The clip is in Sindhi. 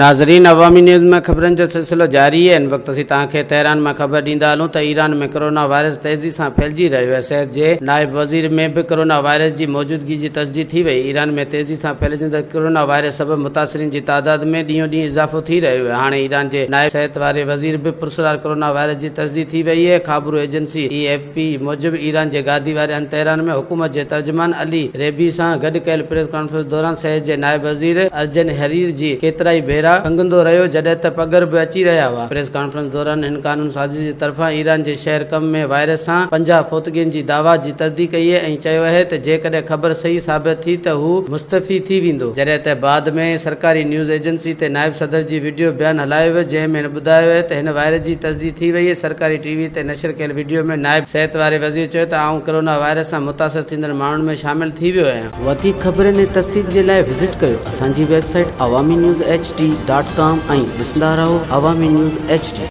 ناظرين عوامي نيوز ۾ خبرن جو سلسلو جاري آهي هن وقت اسين توهان کي تهران مان خبر ڏيندا هلون ته ايران ۾ ڪرونا وائرس تيزي سان ڦهلجي رهيو آهي صحت جي نائب وزير ۾ به ڪرونا وائرس جي موجودگي جي تصديق ٿي وئي ايران ۾ تيزي سان ڦهلجندڙ ڪرونا وائرس سبب متاثرين جي تعداد ۾ ڏينهون ڏينهن اضافو ٿي رهيو آهي هاڻي ايران جي نائب صحت واري وزير به پراسرار ڪرونا وائرس جي تصديق ٿي وئي آهي خابرو ايجنسي اي ايف پي موجب ايران جي گادي واري هنڌ تهران ۾ حڪومت جي ترجمان علي ريبي سان گڏ ڪيل پريس ڪانفرنس دوران صحت جي نائب وزير ارجن حرير جي ڪيترائي ڀيرا کنگهندو رهيو جڏهن ته پگهر به اچي رهيا هئا. پريس ڪانفرنس دوران هن قانون سازي جي طرفان ايران جي شهر قم ۾ وائرس سان 50 فوتگين جي دعويٰ جي ترديد ڪئي ۽ چيو اهي ته جيڪڏهن خبر صحيح ثابت ٿي ته هو مستعفي ٿي ويندو. جڏهن ته بعد ۾ سرڪاري نيوز ايجنسي تي نائب صدر جي وڊيو بيان هلايو ويو جنهن ۾ هن ٻڌايو اهي ته هن وائرس جي تصديق ٿي وئي سرڪاري ٽي وي تي نشر ڪيل وڊيو ۾ نائب صحت واري وزير چيو ته آئون ڪرونا وائرس سان متاثر ٿيندڙ ماڻهن ۾ شامل ٿي ويو آهيان. وڌيڪ خبرن ۽ تفصيل جي لاء وزٽ ڪيو اسان جي website Awami news H D dot com ۽ ڏسندا رهو عوامي نيوز ايڇ ڊي.